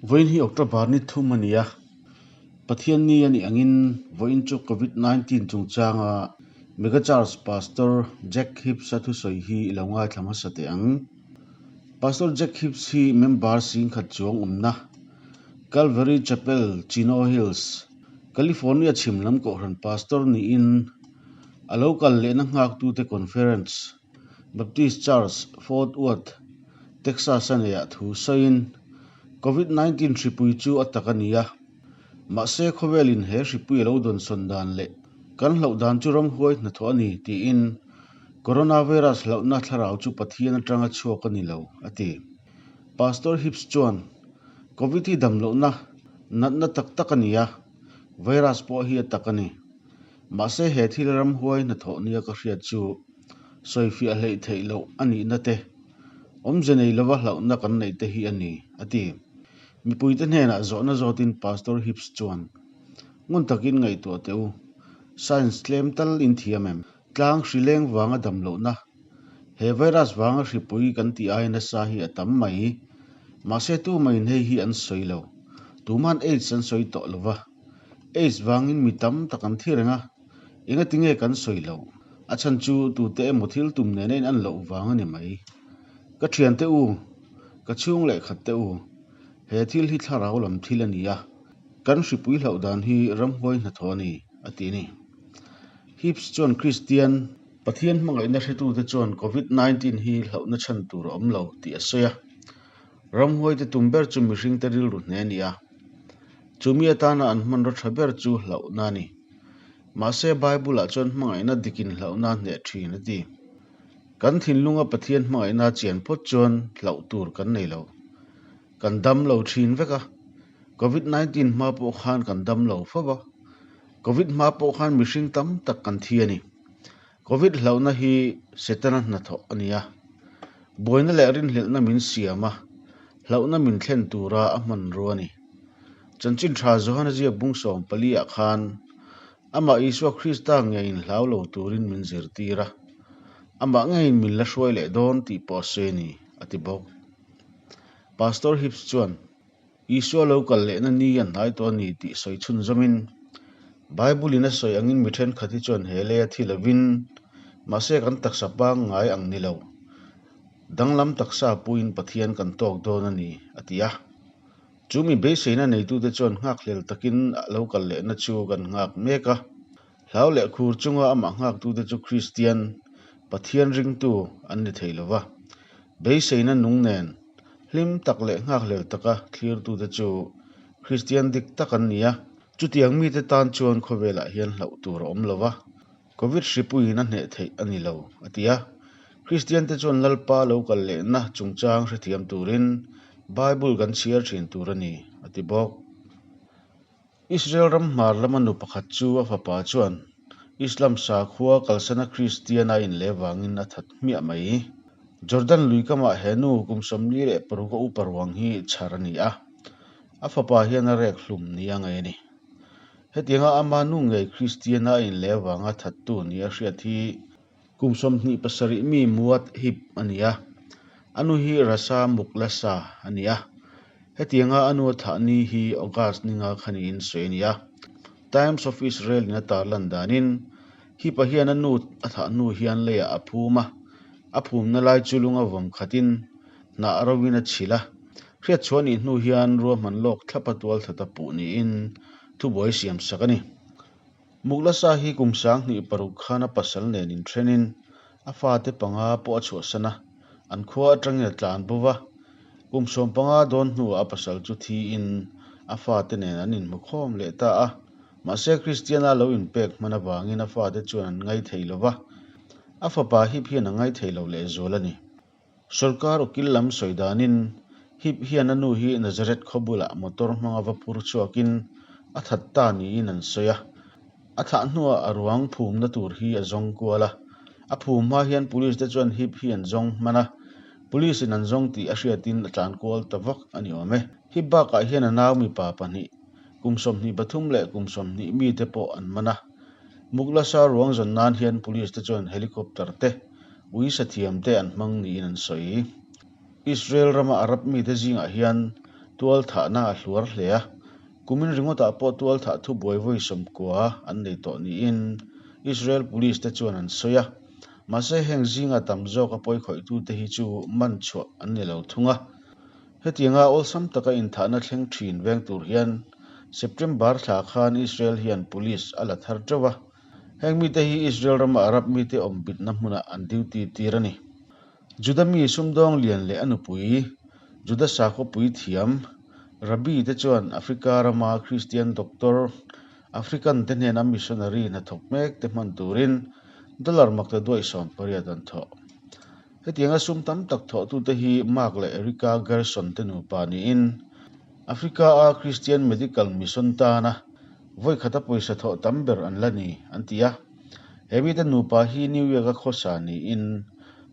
Vawiin hi October ni thum a ni a, Pathian ni a nih angin vawiin chu Covid 19 chungchanga Mega Church Pastor Jack Hibbs-a thusawi hi i lo ngaithla hmasa teh ang. Pastor Jack Hibbs hi member singkhat chuang awmna Calvary Chapel, Chino Hills, California chhim lam kohhran pastor niin a lo kal lehna nghaktute conference Baptist Church, Fort Worth, Texas-a neiah thu sawiin, Covid 19 hripui chu a tak a ni a, mahse khawvelin he hripui a lo dawnsawn dan leh kan hlauh dan chu ramhuai hnathawh a ni tiin Coronavirus hlauhna thlarau chu Pathian atanga chhuak a ni lo, a ti. Pastor Hibbs chuan, Covid hi damlohna natna tak tak a ni a, virus pawh hi a tak a ni. Mahse he thil ramhuai hnathawh nia ka hriat chu sawifiah hleih theih loh a nihna te, awmze nei lova hlauhna kan neih te hi a ni, a ti. Mipuite hnenah zawhna zawtin Pastor Hibbs chuan, Ngun takin ngaihtuah teh u, science tlem tal in thiam em? Tlang hri leng vanga dam lohna, he virus vanga hripui kan tih aia nasa hi a tam mai. Mahse tumaiin hei hi an sawi lo. Tuman AIDS an sawi tawh lo va. AIDS vangin mi tam tak an thi reng a, engati nge kan sawi loh? A chhan chu tute emaw thil tum nena in an loh vang a ni mai. Ka thiante u, ka chhung leh khat te u, he thil hi thlarau lam thil a ni a, kan hripui hlauh dan hi ramhuai hnathawh a ni, a ti a ni. Hibbs chuan Kristian Pathian hmangaihna hretute chuan Covid 19 hi hlauhna chhan tur a awm lo tih a sawi a. Ramhuaite tum ber chu mihringte rilru hne a ni a. Chumi atana an hmanraw tha ber chu hlauhna a ni. Mahse Bible-ah chuan hmangaihna dikin hlauhna a hneh thin a ti. Kan thinlunga Pathian hmangaihna a chian phawt chuan hlauh tur kan nei lo. Kan dam lo thin vek a. Covid 19 hma pawh khan kan dam lo fo va. Covid hma pawh khan mihring tam tak kan thi a ni. Covid hlauhna hi Setana hnathawh a ni a. Buaina leh rinhlelhna min siam a, hlauhna min thlen tura a hmanrua a ni. Chanchin tha Johana ziak bung 14 ah khan amah Isua Krista ngeiin hlau lo turin min zirtir a, amah ngeiin min la hruai leh dawn tih pawh a sawi a ni, a ti bawk. Pastor Hibbs chuan. Isua lo kal lehna ni a hnai tawh a ni tih sawi chhun zawmin, Bible-in a sawi angin mi thenkhat hi chuan he lei a thi lovin, mahse kan taksa pangngai ang ni lo, danglam taksa puiin Pathian kan tawk dawn a ni, a ti a. Chu mi beiseina neitute chuan nghakhlel takin a lo kal lehna chu kan nghak mek a. Hlau leh khur chunga amah nghaktute chu Kristian, Pathian ringtu an ni thei lo va. Beiseina nung nen, hlim tak leh nghakhlel taka thlirtute chu Kristian dik tak an ni a. Chutiang mite tan chuan khawvelah hian hlauh tur a awm lo va, Covid hripuiin a hneh theih a ni lo, a ti a. Kristiante chuan Lalpa lo kal lehna chungchang hrethiam turin Bible kan chhiar thin tur a ni, a ti bawk. Israel ram hmar lama nu pakhat chu a fapa chuan Islam sakhua kalsana Kristian a inleh vangin a that hmiah mai. Jordan lui kamah he nu kum 46 a upa ruang hi chhar a ni a, a fapa hian a rek hlum ni a ngei a ni. Hetianga ama nu ngei Kristian a inleh vanga thattu ni a hriat hi Kum 27 mi Muad Hib a ni a, a nu hi Rasa Muklasa a ni a. Hetianga a nu a thah ni hi August ni nga kha niin sawi a ni a. Times of Israel in a tarlan danin, Hib-a hian a nu a thah hnu hian leiah a phum a, a phumna lai chu lunga vawm khatin hnah rovin a chhilh a. Hriatchhuah nih hnu hian ruahman lawk thlapa tualthat a puh niin thubuai siam sak a ni. Muklasa hi kum 2006 khan a pasal nen inthenin a fate panga pawh a chhuahsan a, an khua atangin a tlan bo va. Kum 15 dawn hnuah a pasal chu thiin a fate nen an inhmu khawm leh ta a. Mahse Kristiana lo inpek hman avangin a fate chuan an ngai thei lo va, a fapa Hip hian a ngai thei lo lehzual a ni. Sorkar ukil lam sawi danin Hip hian a nu hi Nazareth khaw bulah motor hmanga va phur chhuakin a that ta niin an sawi a. A thah hnuah a ruang phumna tur hi a zawng kual a. A phum hma hian police te chuan Hip hi an zawng hman a, police in an zawng tih a hriatin a tlan kual ta vak a ni awm e. Hip bakah hian a nau mipa pahnih, kum 23 leh kum 20 mite pawh an man a. Muklasa ruang zawn nan hian police te chuan helicopter te, ui sathiam te an hmang niin an sawi. Israel rama Arab mite zingah hian Tual thahna a hluar hle a, kumin ringawtah pawh tual thah thubuai vawi 90 an nei tawh niin Israel Police te chuan an sawi a. Mahse heng zinga tam zawka pawi khawihtute hi chu man chhuah an ni lo thung a. Hetianga awlsam taka inthahna thleng thin veng tur hian September thla khan Israel hian Police a la thar teuh a. Heng mite hi Israel rama Arab mite awm bitna hmunah an duty tir a ni. Juda mi sumdawng lian leh a nupui, Juda sakhawpui thiam, Rabbi te chuan Africa rama Kristian doctor, African te hnena missionary hnathawk mek te hman turin dollar makta duaih 18 an thawh. Hetianga sum tam tak thawhtute hi Mark leh Erica Gerson te nupa niin Africa-a Christian Medical Mission tana vawi khata pawisa thawh tam ber an la ni, an ti a. He mite nupa hi New York-a khawsa niin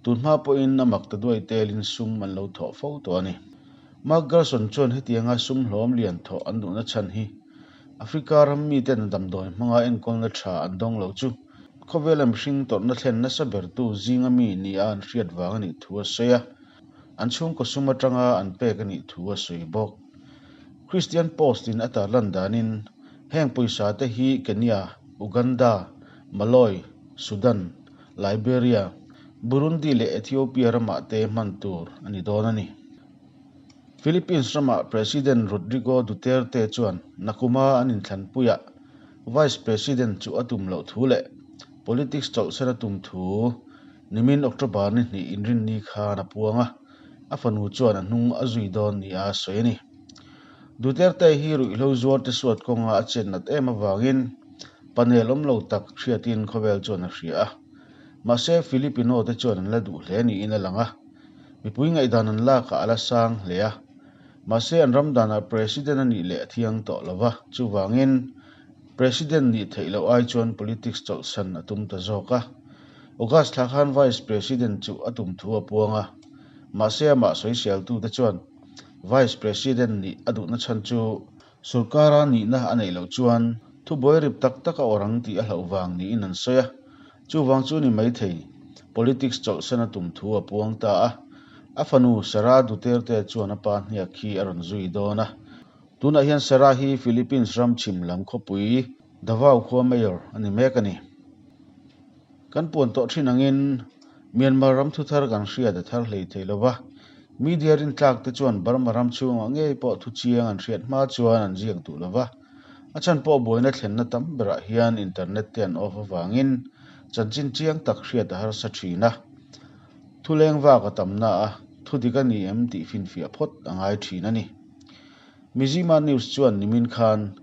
tunhma pawhin a makta duai telin sum an lo thawh fo tawh a ni. Mark Gerson chuan hetianga sum hlawm lian thawh an duhna chhan hi Africa ram miten damdawi hmanga enkawlna tha an dawng lo chu khawvela mihring tawrhna thlen nasa bertu zinga mi nia an hriat vang a nih thu a sawi a, an chhungkaw sum atanga an pek a nih thu a sawi bawk. Christian Post in a tarlan danin heng pawisa te hi Kenya, Uganda, Malawi, Sudan, Liberia, Burundi leh Ethiopia ramah te hman tur a ni dawn a ni. Philippines ramah President Rodrigo Duterte chuan nakuma an inthlanpuiah Vice President chu a tum loh thu leh politics chawlhsan a tum thu nimin October ni hnih inrinni khan a puang a, a fanu chuan a hnung a zui dawn nia a sawi a ni. Duterte hi ruihhlo zuar te suat kawnga a chet nat em avangin panel awm lo tak hriatin khawvel chuan a hria a. Mahse Filipino te chuan an la duh hle niin a lang a, mipui ngaihdan an lakah a la sang hle a. Mahse an ram danah President a nih leh a thiang tawh lo va, chuvangin President nih theih loh ai chuan politics chawlhsan a tum ta zawk a. August thla khan Vice President chu a tum thu a puang a, mahse amah sawiseltute chuan Vice President nih a duhna chhan chu Sorkara nihna a neih loh chuan thubuai rip tak tak a awr ang tih a hlauh vang niin an sawi a, chuvang chu ni maithei politics chawlhsan a tum thu a puang ta a. A fanu Sara Duterte chuan a pa hniak hi a rawn zui dawn a. Tunah hian Sara hi Philippines ram chhim lam khawpui Davao khua mayor a ni mek a ni. Kan puan tawh thin angin Myanmar ram thuthar kan hriat a thar hlei thei lova, media rintlak te chuan Burma ram chhungah ngei pawh thu chiang an hriat hma chuan an ziak duh lova, a chhan pawh buaina thlenna tam berah hian internet te an off avangin chanchin chiang tak hriat a harsa thin a. Thu leng vak a tamna a, thu dik a ni em tih finfiah phawt a ngai thin a ni. Mizzima News chuan nimin khan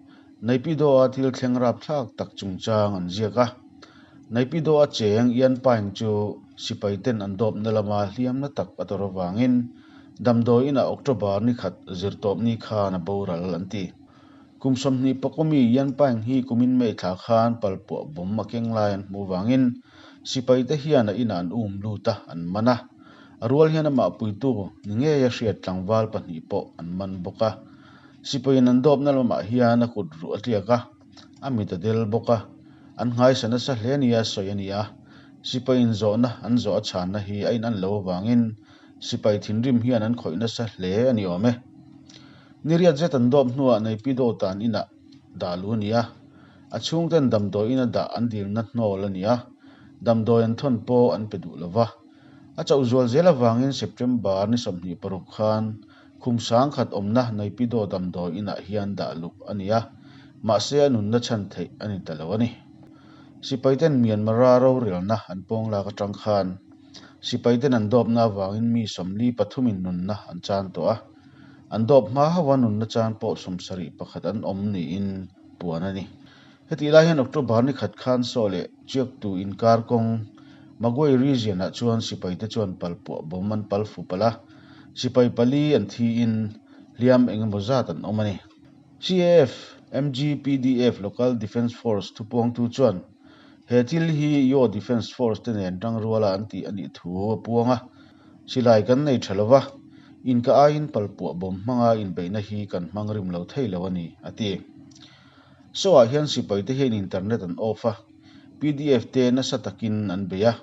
Naypyidaw-a thil thleng rapthlak tak chungchang an ziak a. Naypyidaw-a cheng Ian Paing chu sipaiten an dawpna lama hliamna tak a tawrh avangin damdawi inah October ni khat zirtawpni khan a boral an ti. Kum 20 pakawmi Ian Paing hi kumin May thla khan palpuah bawm a keng lai an hmuh avangin sipaite hian a inah an um lut a, an man a. A rual hian amah puitu ni ngeia hriat tlangval pahnih pawh an man bawk a. Sipain an dawpna lamah hian a kut ruh a tliak a, a mit a del bawk a, an nghaisa nasa hle nia sawi a ni a. Sipain zawhna an zawh a chhanna hi a inan lo avangin sipai thinrim hian an khawih nasa hle a ni awm e. Ni riat zet an dawp hnuah Naypyidaw tan inah dah lu a ni a, a chhungten damdawi ina dah an dilna hnawl a ni a, damdawi an thawn pawh an pe duh lo va. A chauh zual zel avangin September ni 26 khan Khum sangkhat awmna Naypyidaw damdawi inah hian dah luh a ni a, mahse a nunna chhan theih a ni ta lo a ni. Sipaiten Myanmar-a rorelna an pawng lak atang khan sipaiten an dawpna avangin mi 43 in nunna an chan tawh a, an dawp hma hauha nunna chan pawh 71 an awm niin puan a ni. Hetih lai hian October ni khat khan saw leh Chiaktu inkar kawng Magway region-ah chuan sipaite chuan palpuah bawm an pal fu palh a, sipai pali an thiin hliam eng emaw zat an awm a ni. CAF, MGPDF Local Defence Force thupuangtu chuan he thil hi Yaw Defence Force te nen tangruala an tih a nih thu a puang a, silai kan nei tha lova, inka aiin palpuah bawm hmanga inbeihna hi kan hmang rim lo thei lo a ni, a ti. Saw ah hian sipai te hian internet an off a, PDF te nasa takin an bei a.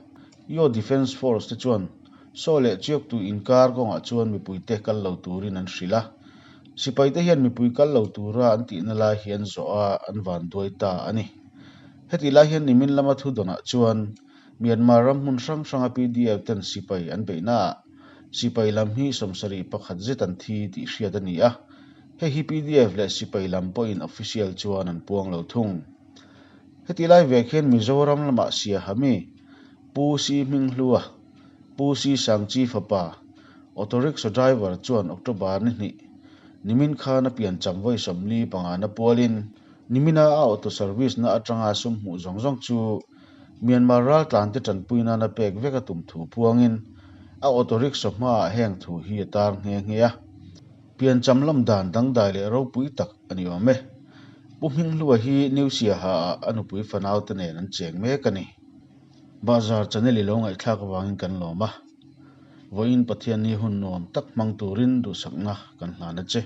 Yaw Defence Force te chuan Saw leh Chiaktu inkar kawngah chuan mipui te kal lo turin an hrilh a. Sipaite hian mipui kal lo tura an tihna lai hi an zawh a, an vanduai ta a ni. Hetih lai hian nimin lama thu dawnah chuan Myanmar ram hmun hrang hranga pdf ten sipai an beihnaah sipai lam hi 71 zet an thi tih hriat a ni a, hei hi pdf leh sipai lam pawhin official chuan an puang lo thung. Hetih lai vek hian Mizoram lamah Siaha mi Pu Si Hminghlua, Pu Si Sangchi fapa, Auto Rickshaw driver chuan October ni hnih nimin khan a piancham vawi 45 na pualin nimina a auto service na atanga sum hmuh zawng zawng chu Myanmar raltlante tanpui nana pek vek a tum thu puangin a auto rickshaw hmaah heng thu hi a tar nghe nghe a. Piancham lam dan dangdai leh ropui tak a ni awm e. Pu Hminghlua hi New Siaha-ah a nupui fanaute nen an cheng mek a ni. Bahzar channel i lo ngaihthlak avangin kan lawm a. Vawiin Pathianni hun nuam tak hmang turin duhsakna kan hlan a che.